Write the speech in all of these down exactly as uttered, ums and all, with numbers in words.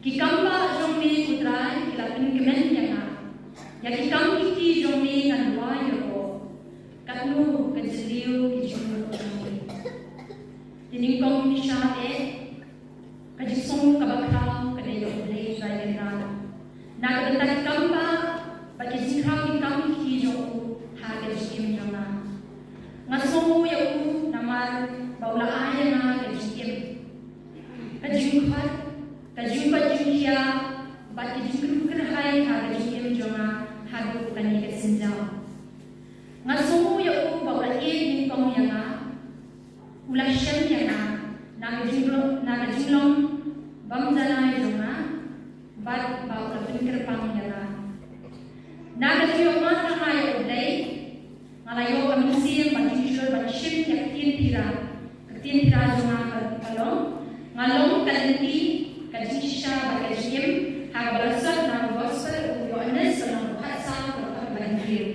Ki kam bah jong me, ko Trai, ki la pynkmen ïa nga. Ïa ki kam ki kti jong me ngan duwai ïa ko. Katno ka jylliew ki jingmut jong me. Te nyngkong ngi sha eh, ka jingsngew kaba khraw ka dei ïa U Blei Trai Kynrad. Na ka bynta ki kam bah bad ki jingkhraw ki kam ki kti jong u ha ka jingim jong nga. Nga sngew ïa u namar ba u la ai ïa nga ka jingim, ka jingkhot, ka jingkhot jingkhia bad ka jingkyrkhu kyrhai ha ka jingim jong nga haduh kane ka synjaw. Nga sngew ïa u ba u la ïeit nyngkong ïa nga. U la shem ïa nga na ka jinglong, na ka jinglong bym janai jong nga, bad ba u la pynkyrpang ïa nga. Na ka jingïoh mad jong nga ïa U Blei, nga la ïoh ka mynsiem ban jingshlur ban shim ïa ka ktien pura. Ka ktien pura jong nga ka long, nga long ka lynti, ka jingshisha bad ka jingim, ha kaba la sot na ka gospel u Ïoannis lynnong khatsaw, dkhot ba hynriew.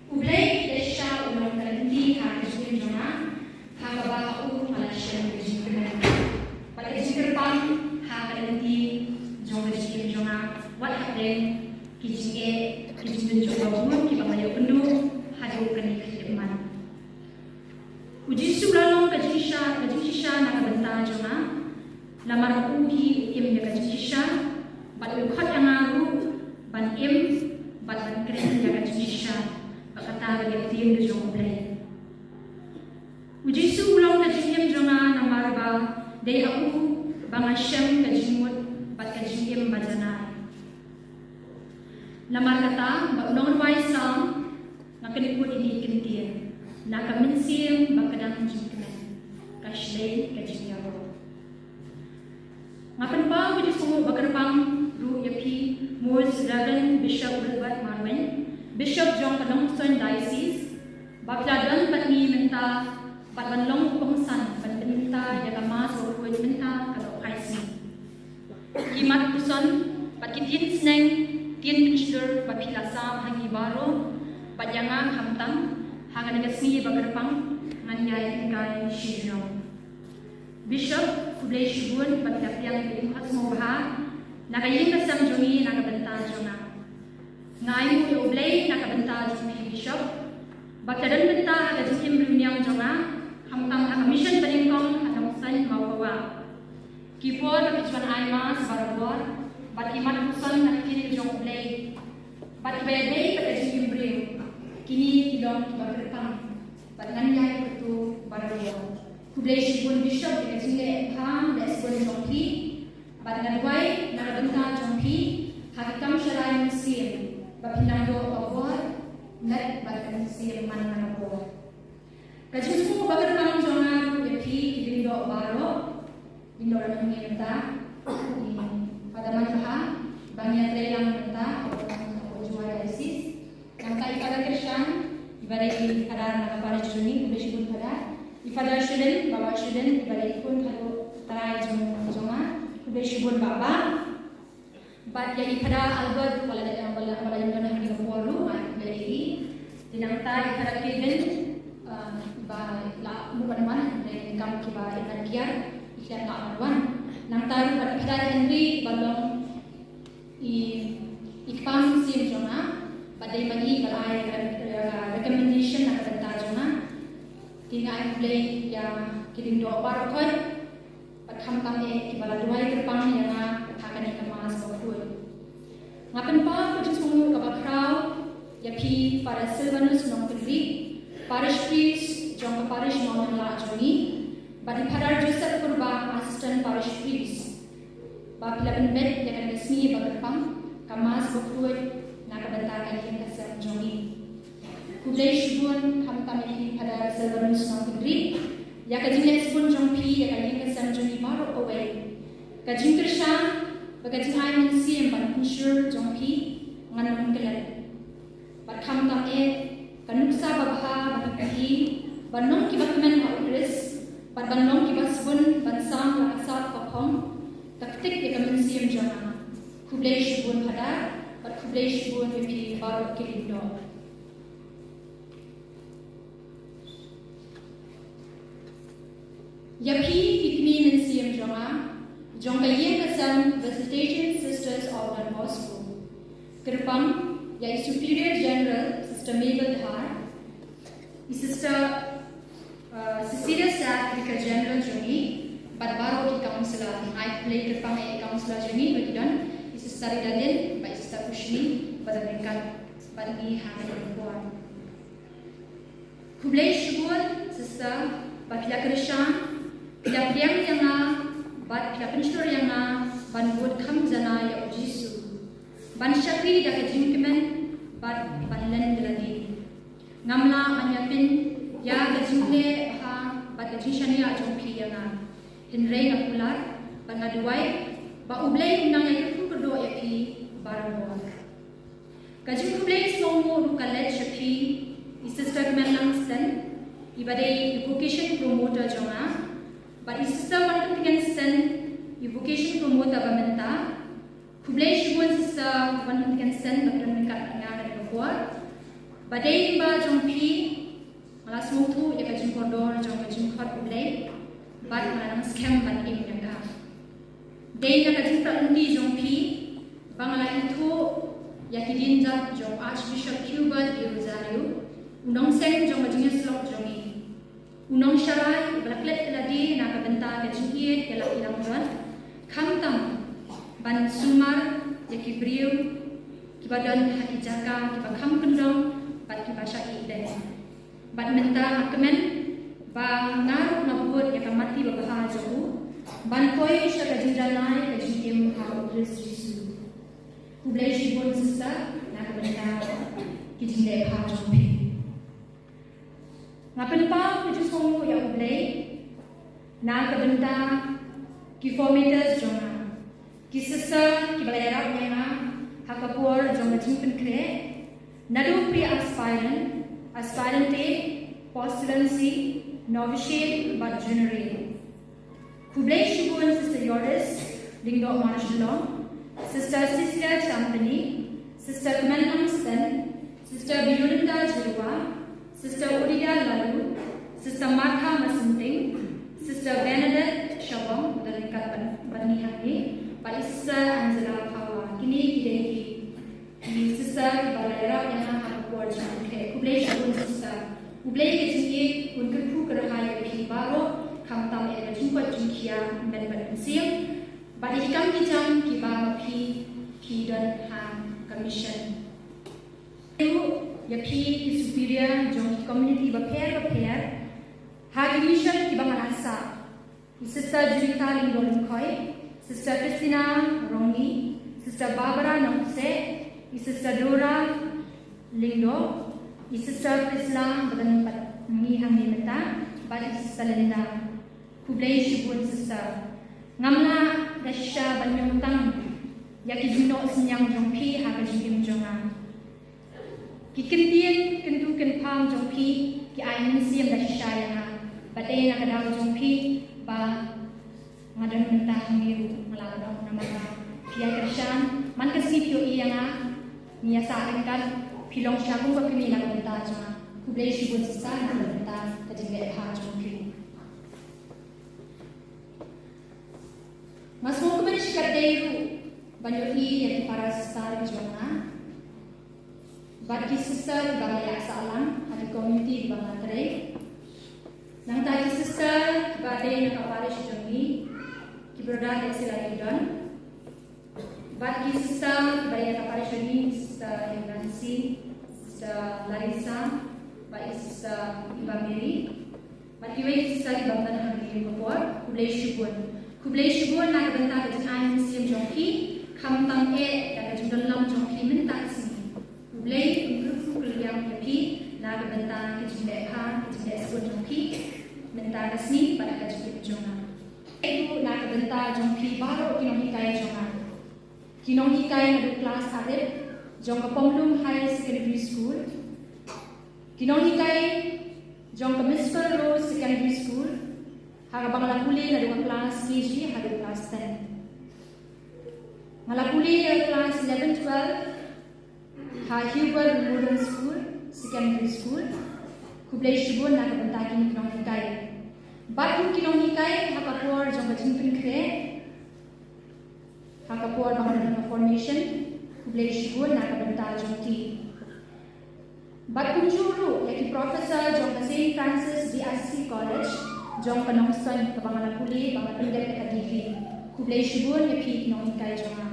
U Blei u dei shisha u long ka lynti ha ka jingim jong nga, ha kaba ha u nga la shem ka jingkmen bad ka jingkyrpang ha ka lynti jong ka jingim jong nga, wat hapdeng ki jingeh, ki jingpynjot babun kiba nga ïoh kynduh haduh kane ka khyllipmat. U Jisu u la long ka jingshisha, ka jingshisha na ka bynta jong nga. Namar u hi u im ïa ka jingshisha, bad u khot ïa nga ruh ban im bad ban kren ïa ka jingshisha, bad kata ka dei ka ktien ka jong U Blei. U Jisu u long ka jingim jong nga namar ba dei ha u ba nga shem ka jingmut bad ka jingim ba janai. Namar kata, bad u nongrwai Salm, nga kynput ïa kine ki ktien: Na ka mynsiem ba kdang jingkmen, ka shlei ka jingïaroh. Nga pynpaw ka jingsngewnguh ba kyrpang ruh ïa phi, Most Reverend Bishop Wilbert Marwein, Bishop jong ka Nongstoiñ Diocese, ba phi la don bad ngi mynta, bad ban long u kongsan ban pynmynta ïa ka Mass bakhuid mynta ka dok phai sngi. Ki mat puson bad ki ktien sneng, ktien pynshlur ba phi la sam ha ngi baroh bad ïa nga khamtam ha kane ka sngi ba kyrpang, ngan ïai hikai shijngoh. Bishop, khublei shibun ba phi la pdiang ïa ka jingkhot sngewbha na ka ïing ka sem jong ngi na ka bynta jong nga. Nga ainguh ïa U Blei na ka bynta jong phi Bishop, ba phi la don bynta ha ka jingim riewniam jong nga, khamtam ha ka mission banyngkong ha Nongstoiñ Mawkhawa. Ki por ba phi ju wan ai Mass barabor bad ki mat puson na ka ktien ka jong U Blei, bad kiba ïadei bad ka jingim briew, kine ki long kiba kyrpang bad ngan ïai kyrkhu barabor. Khublei shibun Bishop ïa ka jingleh bha leh sbun jong phi. Bad nga duwai na ka bynta jong phi ha ki kam shalai mynsiem, ba phin nang ïoh ka bor met bad ka mynsiem man na ka bor. Ka jingsngewnguh ba kyrpang jong nga ruh ïa phi ki lyngdoh baroh, lyngdoh lem mynta, i Father Manbha ba ngi ïatrei lang mynta, u Jowai Diocese. Nangta i Father Kyrshan, iba dei i Father na ka parish jong ngi, khublei shibun Father. I Father Shulin, Bah Shulin, iba dei i khun haduh trai jong, jong nga, khublei shibun Bah Bah. Bad ïa i Father Albert, ba la, ba la, ba la ïa don ha kane ka por ruh, ngan khublei ïa i. Te nangta i Father Kevin, ah, iba la mut ban wan, hynrei ka kam kiba ïa ka kiar, i khlem lah ban wan. Nangta ruh bad i Father Henry, iba long i, i kpa mynsiem jong nga, bad dei ma i ba la ai ka, ka recommendation na ka bynta jong nga. Te nga ai khublei ïa ki lyngdoh baroh khoit, bad khamtam eh kiba la duwai kyrpang ïa nga ha kane ka Mass bakhuid. Nga pynpaw ka jingsngewnguh kaba khraw ïa phi Father Silvanus Nongkynrih, Parish Priest jong ka Parish Mawmyllah jong ngi, bad i Father Joseph Kurbah, Assistant Parish Priest, ba phi la pynbeit ïa kane ka sngi ba kyrpang, ka Mass bakhuid na ka bynta ka ïing ka sem jong ngi. Khublei shibun khamtam ïa phi Father Silvanus Nongkynrih, ïa ka jingleh sbun jong phi ïa ka ïing ka sem jong ngi baroh kawei. Ka jingkyrshan bad ka jingai mynsiem ban pynshur jong phi ngan ym klet. Bad khamtam eh ka nuksa babha ba phi pynïaid ban long kiba kmen ha U Khrist, bad ban long kiba sbun ban sam la ka sap ka phong, ka ktik ïa ka mynsiem jong nga. Khublei shibun Father, bad khublei shibun ïa phi baroh ki lyngdoh. Ïa phi ki kmie mynsiem jong nga, jong ka ïing ka sem Wesley Kyrpang ïa i Superior General Sister Mabel Dhar, i Sister uh, Cecilia Sack, Vicar General jong ngi, bad baroh ki councillor. Ai khublei kyrpang ïa i councillor jong ngi ba ki don, i Sister Ridalin bad i Sister Kushni, ba don ryngkat bad ngi ha kane ka por. Khublei shibun Sister ba phi la kyrshan, phi la pdiang ïa nga bad phi la pynshlur ïa nga ban bud kham janai ïa u Jisu, ban shakri da ka jingkmen bad ban len ïa lade. Ngam lah ban ïapynïap ïa ka jingleh bha bad ka jingshaniah jong phi ïa nga, hynrei nga kular bad nga duwai ba U Blei un nang ïakyrkhu kyrdoh ïa phi barabor. Ka jingkhublei sngewbha ruh ka leit sha phi, i Sister Kmen Langston, i ba dei i vocation promoter jong nga, bad i Sister Wanpyntngen Sten, i vocation promoter ba mynta. Khublei shibun Sister Wanpyntngen Sten ba phi don ryngkat bad nga ha kane ka por. Ba dei lyngba jong phi nga la sngewthuh ïa ka jingkordor jong ka jingkhot U Blei bad nga la nang skhem ban im ïa ka. Dei na ka jingpyrkhat lynti jong phi ba nga la ithuh ïa ki dienjat jong Archbishop Hubert de Rosario, u nongseng jong ka jingïasyllok jong ngi, u nongsharai uba la klet ïa lade na ka bynta ka jingïeit ïa la ki langbrot, khamtam ban sumar ïa ki briew kiba don ha ki jaka kiba kham kyndong bad kiba shah ïeit. Bad mynta nga kmen ba nga ruh nga bud ïa ka mati babha jong u ban poi sha ka jingjanai ka jingim ha u Khrist Jisu. Khublei shibun Sister na ka bynta ki jingleh bha jong phi. Nga pynpaw ka jingsngewnguh ïa U Blei na ka bynta ki formators jong nga, ki Sister kiba la ïarap ïa nga ha ka por jong ka jingpynkhreh, naduh pre-aspirant, aspirant, postulancy, novitiate bad juniorate. Khublei shibun Sister Yoris Lyngdoh Marshallong, Sister Cecilia Champney, Sister Kmen Langston, Sister Violinda Jyrwa, Sister Odida Laloo, Sister Martha Masinting, Sister Bernadette Shabong, ba don ryngkat bad ngi hangne, bad i Sister Angela Phawa. Kine ki dei ki ki Sister kiba la ïarap ïa nga ha ka por jong ka jingpynkhreh. Khublei shibun Sister. U Blei ka jingïeit un kyrkhu kyrhai ïa phi baroh, khamtam ïa ka jingkoit jingkhiah mynta bad mynsiem, bad ïa ki kam ki jam kiba ma phi phi don ha ka mission. Ïa phi ki superior jong ki community bapher bapher ha ki mission kiba nga la sah. I Sister Julita Lyngdoh Lyngkhoi, Sister Christina Rongni, Sister Barbara Nongse, i Sister Dora Lyngdoh, i Sister Priscilla ba don bad ngi hangne mynta, bad i Sister Linda. Khublei shibun Sister. Ngam lah da shisha ban ïoh tang ïa ki jingnoh synñiang jong phi ha ka jingim jong nga. Ki kyntien kyntu kynpham jong phi ki ai mynsiem da shisha ïa nga. Bad dei na ka daw jong phi ba nga don mynta hangne ruh, nga la wan namar ba phi ïa kyrshan. Man ka sngi phi ïohi ïa nga, ngi ïa sah ryngkat, phi long shisha kum ka kmie na ka bynta jong nga. Khublei shibun Sister na ka bynta ka jingleh bha jong phi. Nga sngewkmen shikatdei ruh ban ïohi ïa ki para sister ki jong nga bad ki sister kiba nga ïa sah lang ha ki community kiba nga trei. Nangta ki sister kiba dei na ka parish jong ngi, ki brother Dexter Alidon. Bad ki sister kiba dei na ka parish jong ngi, Sister Nancy, Sister Larissa, bad ki sister kiba Mary. Bad kiwei ki sister kiba don hangne ha kane ka por, khublei shibun. Khublei shibun na ka bynta ka jingai mynsiem jong phi, khamtam eh da ka jingdonlam jong phi mynta ka sngi. U Blei un kyrkhu kyrliang ïa phi na ka bynta ka jingleh bha, ka jingleh sbun jong phi mynta ka sngi bad ha ka jingim jong nga. Khublei na ka bynta jong phi baroh ki nonghikai jong nga. Ki nonghikai naduh klas arit jong ka Pomlum Higher Secondary School. Ki nonghikai jong ka Mispah Road Secondary School, ha kaba nga la pule naduh ka klas K G haduh klas ten. Nga la pule ïa ka klas eleven twelve ha Hubert Memorial School Secondary School. Khublei shibun na ka bynta kine ki nonghikai. Bad ruh ki nonghikai ha ka por jong ka jingpynkhreh, ha ka por ba nga don ha formation, Khublei shibun na ka bynta jong phi. Bad kumjuh ruh ïa ki professor jong ka Saint Francis D R C College jong ka Nongstoiñ kaba nga la pule ba nga la pyndep ïa ka degree. Khublei shibun ïa phi ki nonghikai jong nga.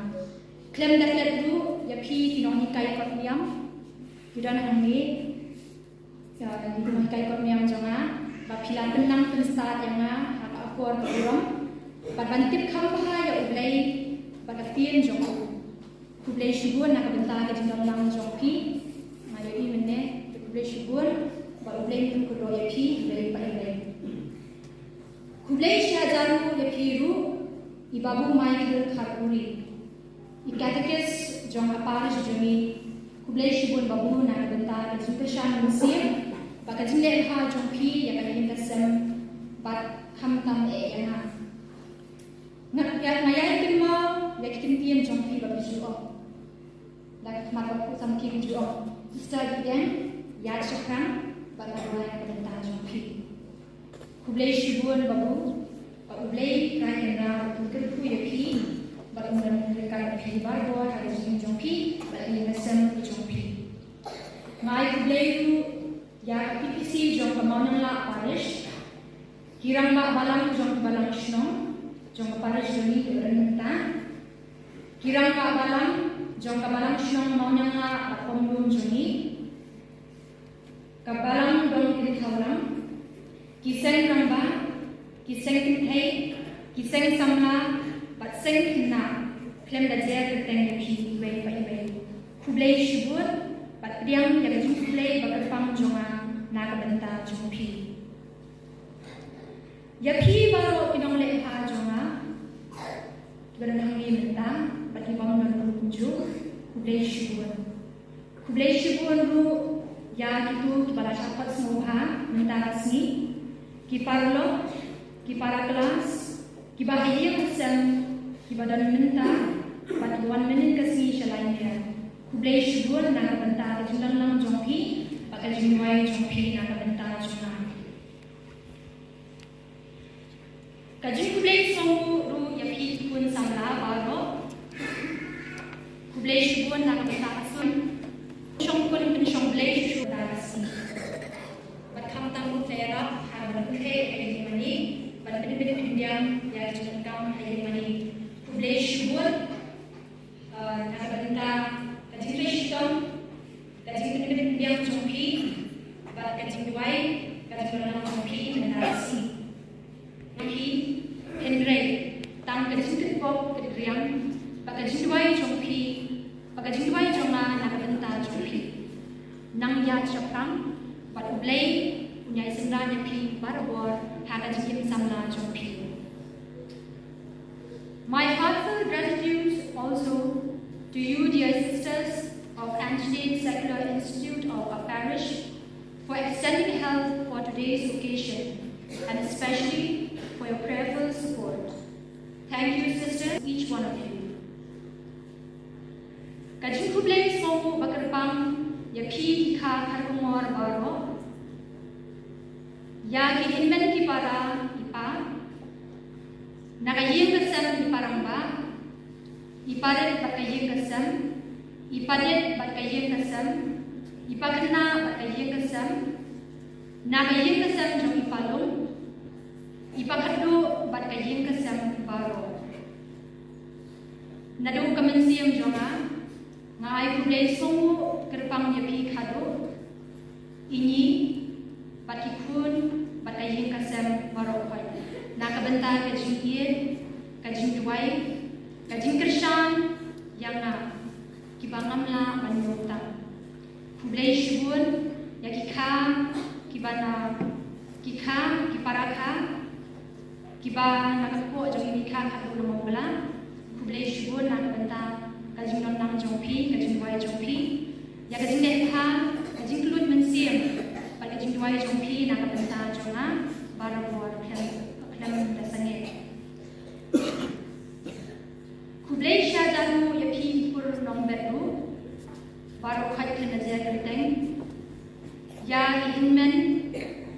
Khlem da klet ruh ïa phi ki nonghikai kot niam ki don hangne. Ïa ki nonghikai kot niam jong nga ba phi la pynnang pynstad ïa nga ha ka akor ka burom bad ban tip kham bha ïa U Blei bad ka ktien jong u. Khublei shibun na ka bynta ka jingdon lang jong phi. Nga ïohi mynne, khublei shibun, ba U Blei un kyrkhu ïa phi, U Blei ba U Blei. Khublei shihajar ruh ïa phi ruh, i Babu Michael Kharpuri, i katekis jong ka parish jong ngi. Khublei shibun Babu na ka bynta ka jingkyrshan mynsiem, bad ka jingleh bha jong phi ïa ka ïing ka sem, bad khamtam eh ïa nga. Nga, ïa, nga ïai kynmaw ïa ki kyntien jong phi ba phi ju ong. Da ka khmat ba khuid samrkhie phi ju ong. Sister Gideon, ïaid shaphrang, bad nga duwai na ka bynta jong phi. Khublei shibun Babu, ba U Blei Trai Kynrad un kyrkhu ïa phi, bad un don ryngkat bad phi barabor ha ka jingim jong phi, bad ïa ka sem jong phi. Nga ai khublei ruh ïa ka P P C jong ka Mawnianglah Parish, ki rangbah balang jong ka balang shnong jong ka parish jong ngi ki ba don mynta, ki rangbah balang jong ka balang shnong Mawnianglah bad Pomlum jong ngi, ka balang dong Kynthawlang, ki seng rangbah, ki seng kynthei, ki seng samla bad seng khynnah, khlem da jer kyrteng ïa phi iwei pa iwei. Khublei shibun bad pdiang ïa ka jingkhublei ba kyrpang jong nga na ka bynta jong phi. Ïa phi baroh ki nongleh bha jong nga, kiba don hangne mynta bad ki bym don ruh kumjuh, khublei shibun. Khublei shibun ruh ïa kito kiba la shah khot sngewbha mynta ka sngi, ki paralok, ki para klas, kiba ha ïing ha sem, kiba don mynta bad kiba wan mynnin ka sngi sha laimer. Khublei shibun na ka bynta ka jingdon lang jong phi bad ka jingduwai jong phi na ka bynta jong nga. Ka jingkhublei sngewbha ruh ïa phi ki khun samla baroh. Khublei shibun na ka bynta ka sngewbha. Shong khun pynshong Blei shuh shuh da ka sngi. Bad khamtam ruh phi ïarap ha ka ban pynthei ïa ka ïing mane, ban pynbit pyndiang ïa ka jingdonkam ha ïing mane. Khublei shibun. Ah, na ka bynta ka jingtrei shitom, ka jingpynbit pynbiang jong phi, bad ka jingduwai, ka jingdon lang jong phi mynta ka sngi. Phi, hynrei tang ka jingkyrpad ka jingriang, bad ka jingduwai jong phi, bad ka jingduwai jong nga na ka bynta jong phi. Nang ïaid shaphrang, bad U Blei un ïai synran ïa phi barabor ha ka jingim samla jong phi. My heartfelt gratitude also to you, dear sisters of Anglican Secular Institute of our parish, for extending help for today's occasion, and especially for your prayerful support. Thank you, sisters, each one of you. Ka jingkhublei sngewbha ba kyrpang ïa phi ki kha Kharkongor baroh. Ïa ki hynmen ki para, i pa, na ka ïing ka sem, i pa rangbah, i pa rit bad ka ïing ka sem, i pa dit bad ka ïing ka sem, i pa khynnah bad ka ïing ka sem, na ka ïing ka sem jong i pa lung, i pa khadduh bad ka ïing ka sem baroh. Naduh ka mynsiem jong nga, nga ai khublei sngewbha kyrpang ïa phi khadduh, i ñi, bad ki khun, bad ka ïing ka sem baroh khoit, na ka bynta ka jingïeit, ka jingduwai, ka jingkyrshan ïa nga, kiba ngam lah ban ïoh tang. Khublei shibun ïa ki kha, kiba na, ki kha, ki para kha, kiba na ka kpoh jong i kha Khadduh Lum Mawbla. Khublei shibun na ka bynta ka jingdon lang jong phi, ka jingduwai jong phi. Ïa ka jingleh bha, ka jingkyllut mynsiem bad ka jingduwai jong phi na ka bynta jong nga barabor khlem, khlem da sangeh. Khublei shihajar ïa phi i Pur Nongbet ruh, baroh khoit khlem da jer kyrteng. Ïa i hynmen,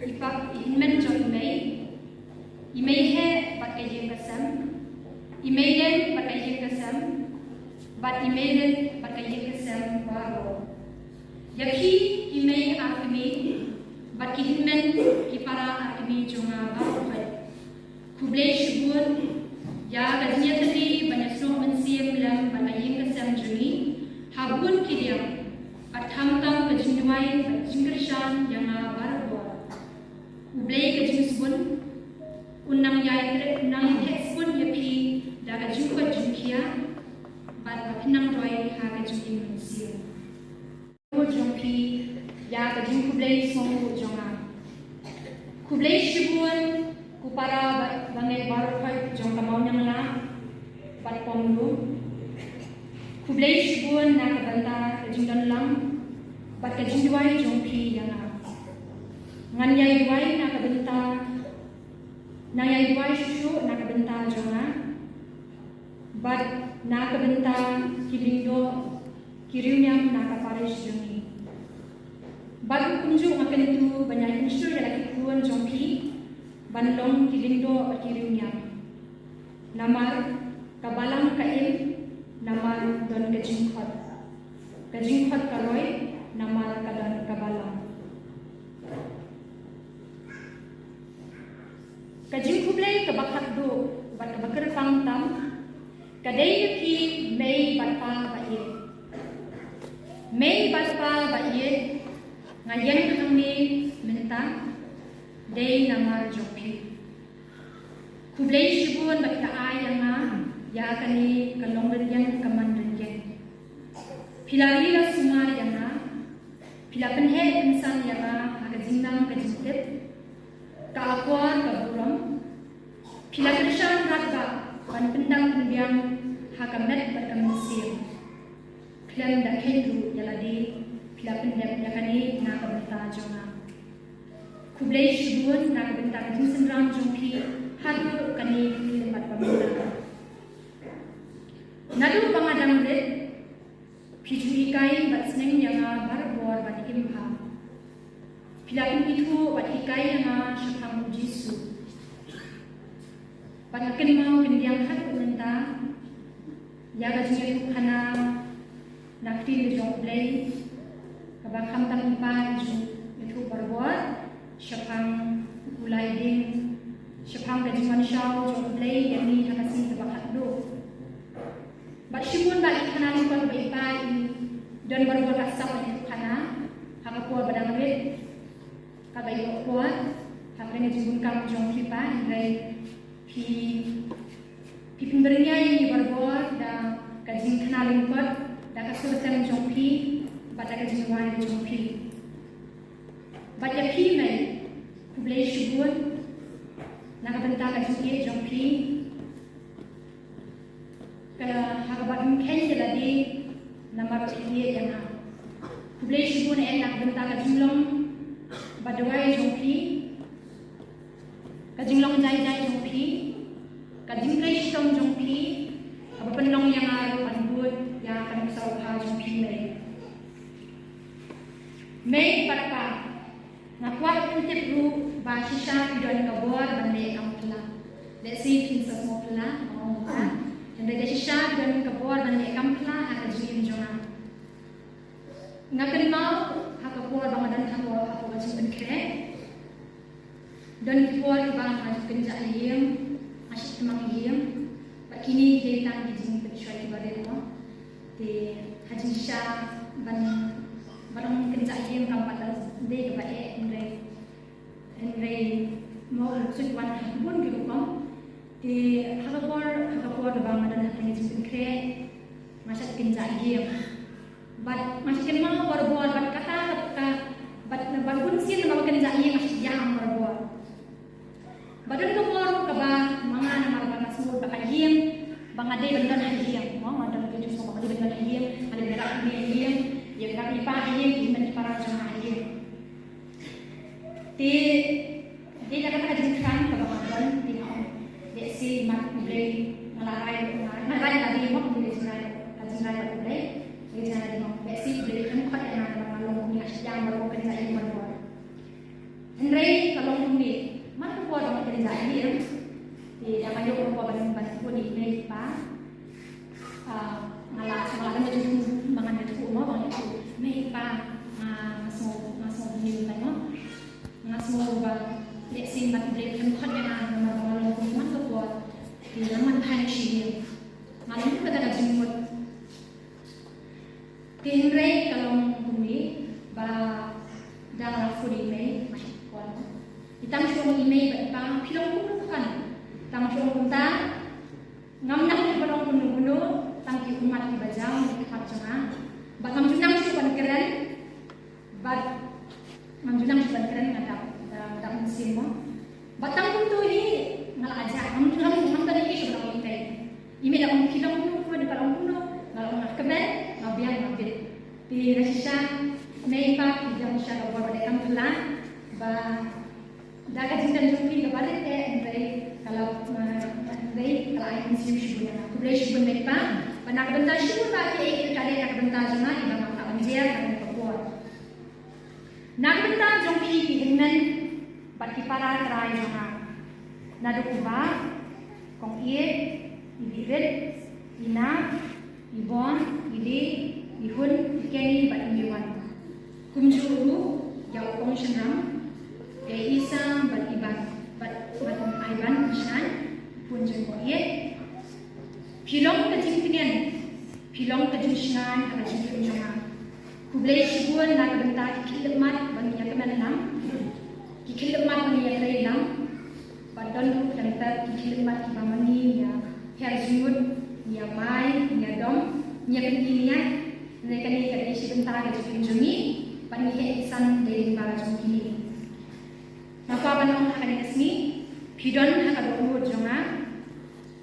i pa, i hynmen jong i mei, i mei heh bad ka ïing ka sem, i mei deng bad ka ïing ka sem, bad i mei rit bad ïing ka sem baroh. Ïa phi ki mei ar kmie bad ki hynmen ki para ar kmie jong nga baroh khoit, khublei shibun ïa ka jingïatreilang ban ïasnoh mynsiem lem bad ka ïing ka sem jong ngi ha bun ki liang, bad khamtam ka jingduwai bad jingkyrshan ïa nga baroh. U Blei ka jingsbun un nang ïai treh, nang ïai treh sbun ïa phi da ka jingkoit jingkhiah bad ba phin nang roi ha ka jingim mynsiem. Jong phi ïa ka jingkhublei sngewbha jong nga. Khublei shibun ko para ba, ba ngeit baroh khoit jong ka Mawniangla bad Ponglu. Khublei shibun na ka bynta ka jingdon lang bad ka jingduwai jong phi ïa nga. Ngan ïai duwai na ka bynta, ngan ïai duwai shuh shuh na ka bynta jong nga bad na ka bynta ki lyngdoh ki riewniam na ka parish jong ngi. Bad kumjuh nga kyntu ban ïai pynshlur ïa la ki khun jong phi ban long ki lyngdoh bad ki riewniam. Namar ka balang ka im namar don ka jingkhot. Ka jingkhot ka roi namar ka don ka balang. Ka jingkhublei kaba khatduh bad kaba kyrpang tam ka dei ïa phi mei bad pa ba ïeit. Mei bad pa ba ïeit, nga ïeng hangne mynta dei namar jong phi. Khublei shibun ba phi la ai ïa nga ïa kane ka long rynïeng ka man rynïeng. Phi la ri la sumar ïa nga, phi la pynheh pynsan ïa nga ha ka jingnang ka jingtip, ka akor ka burom. Phi la kyrshan radbah ban pyndap pynbiang ha ka met bad ka mynsiem. Khlem da kheiñ ruh ïa lade phi la pyndep ïa kane na ka bynta jong nga. Khublei shibun na ka bynta ka jingsynran jong phi haduh kane ka khyllipmat ba mynta. Naduh ba nga dang rit phi ju hikai bad sneng ïa nga barabor ban im bha. Phi la pynithuh bad hikai ïa nga shaphang U Jisu. Bad nga kynmaw kyndiang haduh mynta ïa ka jingïathuhkhana na ka ktien jong U Blei kaba khamtam i pa i ju ïathuh barabor shaphang u lai ding, shaphang ka jingwan shaw jong U Blei ïa ngi ha ka sngi kaba khatduh. Bad shibun ba i khana lyngkot ba i pa i don barabor ka sap ban ïathuhkhana ha ka por ba dang rit kaba ïoh por ha ka jingbun kam jong phi pa, hynrei phi, phi pynbyrngia ïa ngi barabor da ka jingkhana lyngkot, da ka sur sem jong phi bad da ka jingduwai jong phi. Bad ïa phi mei, khublei shibun na ka bynta ka jingïeit jong phi. Ka ha kaba ym kheiñ ïa lade namar phi ïeit ïa nga. Khublei shibun eh na ka bynta ka jinglong ba duwai jong phi, ka jinglong jai jai jong phi, ka jingtrei shitom jong phi kaba pynlong ïa nga ruh ban bud ïa ka nuksa u kha jong phi mei. Mei bad pa, nga kwah ban tip ruh ba shisha phi don ka bor ban leh kam phla. Lehse phin sa sngewphla, nga ong ba hynrei da shisha phi don ka bor ban leh kam phla ha ka jingim jong nga. Nga kynmaw ha ka por ba nga don hapoh, hapoh ka jingpynkhreh. Don ki por kiba nga ju kynjah ïing, nga shah tymmen ïing. Bad kine ki dei tang ki jingpynshoi kiba rit mo. Te ha jingshisha ban, ban ong kynjah ïing kam pat dei kaba eh, hynrei, hynrei mo u ksuid wan ha bun ki rukom. Te ha ka por, ha ka por ba nga don ha ka jingpynkhreh, nga shah kynjah ïing. Bad nga shah kynmaw barabor bad kata ka, bad, bad bun sien namar ba kynjah ïing nga shah ïam barabor. Bad don ka por kaba ma nga namar ba nga sngewthuh ba ka ïing ba nga dei ban don ha ïing, mo, nga don ka jingsngew ba nga dei ban don ha ïing, nga dei ban rah ïa ïing, ïa rah ïa pa ha ïing, ïa ki para jong nga ha ïing. Te dei da kata ka jingkyrpad kaba nga don, te nga ong lehse mat U Blei, nga la rai, nga la rai la dei mo, U Blei, jingrai, ka jingrai bad U Blei. Te jingrai dei mo, lehse U Blei u khot ïa nga ba nga long kumne, nga shah ïam barabor, kynjah ïing barabor. Hynrei ka long kumne, man ka por ba nga kynjah ïing, te da nga ïoh ka por ban, ban kynjah ïing, pa, ah, nga la, nga la don ka jingthmu ba nga Nang man phan shi ïa nga long ka da ka jingmut. Te hynrei ka long kumne ba da la fu di mei mai kon. I tang shuwa i mei ba i pa phi long kumno kan. Tang shuwa kumta ngam nang ki ba long kumno kumno tang ki ummat ki ba jam ki khmat jong nga. Ba ngam ju nang shuwa ban kren. Bad ngam ju nang shuh ban kren nga dap, nga dap mynsiem mo. Bad tang kumto hi nga la ajak, ngam ju nang, ngam ju nang shuh ban ong ïa i mei. I mei la ong phi long kumno, kumno, phi long kumno, nga la ong nga kmen, nga biang, nga bit. Te na shisha mei pa ki biang shisha ka bor ba dei kam phylla ba da ka jingdon jong phi kaba rit eh, hynrei ka la, hynrei ka la ai mynsiem shibun ïa nga. Khublei shibun mei pa. Bad na ka bynta shibun ba ki ei ki lad na ka bynta jong nga, iba nga la ong jia na ka bynta por. Na ka bynta jong phi ki hynmen bad ki para trai jong nga, naduh u Bah, Kong Ïeit, i Birit, i Nah, i Bon, i Dei, i Hun, i Kenny bad i Miwan. Kumjuh ruh ïa u Kong Shynrang, ïa i Isa bad i Ban, bad, bad i Ban, i Shynrang, i pun jong Kong Ïeit. Phi long ka jingtngen, phi long ka jingshngaiñ ha ka jingim jong nga. Khublei shibun na ka bynta ki khyndiat mat ba ngi ïa kmen lang, ki khyndiat mat ba ngi ïa trei lang. Bad don ruh lem pat ki khyndiat mat kiba ma ngi ïa her jingmut, ïa mai, ïa dom, ïa kyndiat. Ne kane ka dei shi bynta ka jingim jong ngi. Bad ngi heh san dei lyngba jong kine. Nga kwah ban ong ha kane ka sngi, phi don ha ka dohnud jong nga.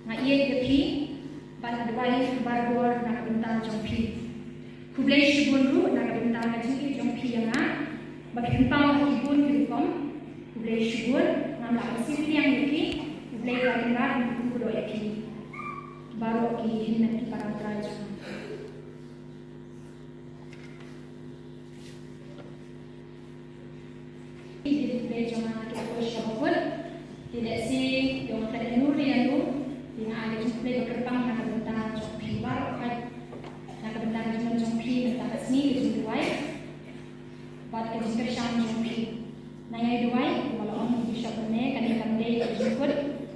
Nga ïeit ïa phi bad nga duwai barabor na ka bynta jong phi. Khublei shibun ruh na ka bynta ka jingïeit jong phi ïa nga ba phi pynpaw ha ki bun ki rukom. Khublei shibun, ngam lah ban sngewthuh ïa phi. Khublei ba phi ïa phi. Baroh ki hynmen ki para trai jong nga. Ki dei jong nga ki khublei shibun. Ki dei shi jong ka dei nur ïa lu. Ki nga ai jingkhublei ba kyrpang na ka bynta jong phi baroh. Na ka bynta jong phi mynta ka sngi ka jingduwai bad ka jingkyrshan jong phi. Nang ïa duwai, kumba la ong u Bishop mynne, kane kam dei ka jingkut,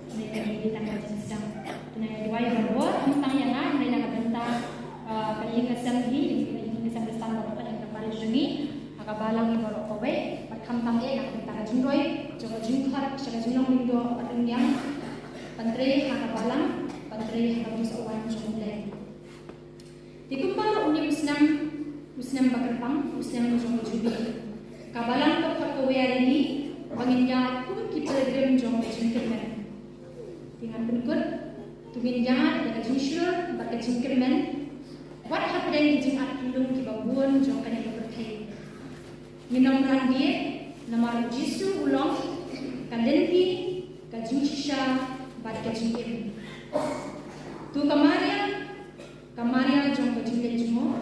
kane kam dei tang ka jingsdang. Nang ïa duwai barabor, ym tang ïa nga, hynrei na ka bynta, ah, ka ïing ka sem hi, ka ïing ka sem Khristan baroh, ka ïing ka parish jong ngi, ha ka balang hi baroh kawei, bad khamtam eh na ka bynta ka jingroi jong ka jingkhot sha ka jinglong lyngdoh bad rynïeng, ban trei ha ka balang, ban trei ha ka jingsoh wan jong U Blei. Te kumba ruh une u snem, u snem ba kyrpang, u snem jong ka Jubilee, ka balang ka khot kawei ïa ngi ba ngin ïaid kum ki pilgrim jong ka jingkyrmen. Te ngan pynkut, to ngin ïaid da ka jingshlur bad ka jingkyrmen, wat hapdeng ki jingat kyllum kiba bun jong kane ka pyrthei. Ngin ym ran bieit, namar U Jisu u long ka lynti, ka jingshisha bad ka jingim. To ka Maria, ka Maria jong ka jingleit jngoh,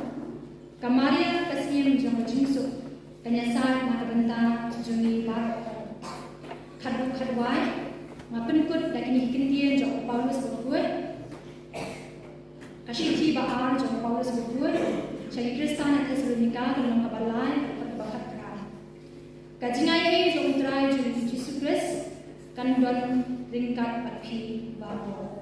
ka Maria ka syiem jong ka jingsuk, kan ïasaid na ka bynta jong ngi baroh. Khatduh khatwai, nga pynkut da kine ki kyntien jong u Paulus bakhuid. Ka shithi ba ar jong u Paulus bakhuid sha ki Khristan ha Thessalonika, ka lynnong kaba lai, ka dkhot kaba khatphra. Ka jingaiei jong U Trai jong ngi U Jisu Khrist kan don ryngkat bad phi baroh.